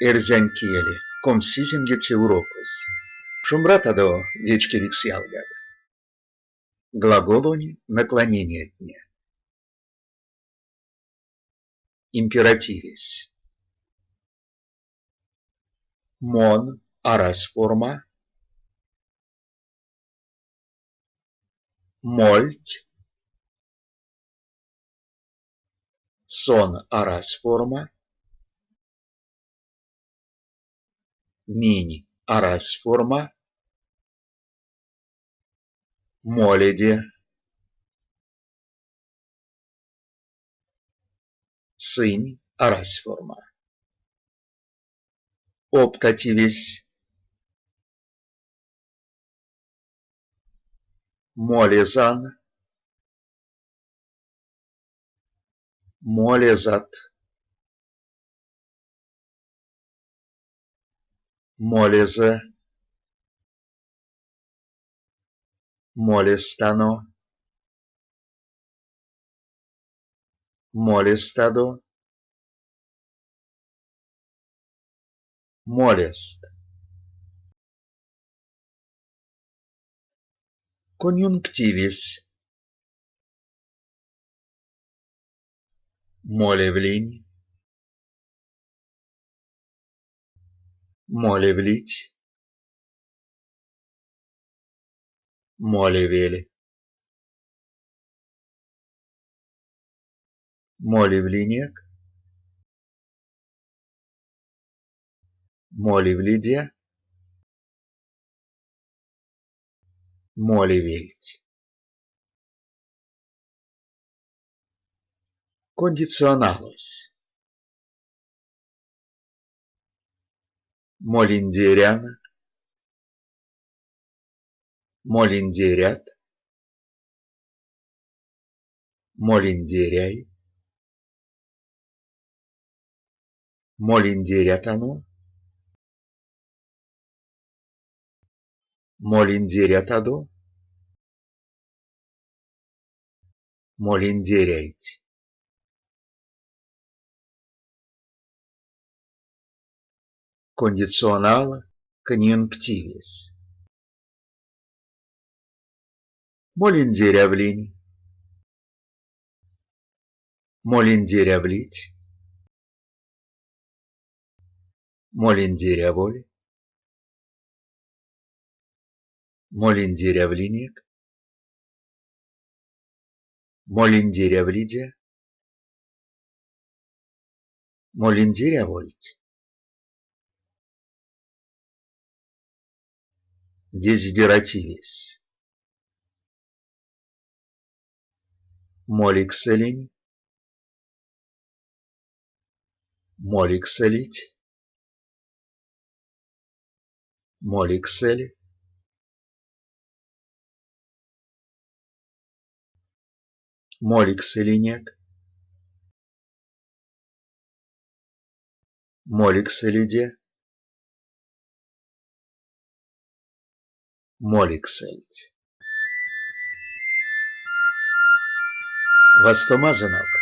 Эрзянь кель, 29-це урокось. Шумбратадо, вечкевикс ялгат! Глаголонь наклонениятне. Императивесь. Мон, арась форма. Мольть. Сон, арась форма. Минь, арась форма. Моледе. Сынь, арась форма. Оптативесь. Молезан. Молезат. Молезэ. Молезтано. Молезтадо. Молест. Конъюнктивесь. Молевлинь. Молевлить. Молевель. Молевлинек. Молевлиде. Молевельть. Кондиционалось. Молиндерян. Молиндерят. Молиндеряй. Молиндерятано. Молиндерятадо. Молиндеряйть. Кондиционал конъюнктивесь. Молиндерявлинь. Молиндерявлить. Молиндеряволь. Молиндерявлинек. Молиндерявлиде. Молиндерявольть. Дезидеративесь. Моликсэлинь. Моликсэлить. Моликсэль. Моликсэлинек. Моликсэлиде. Моликсэльть. Вастомазонок!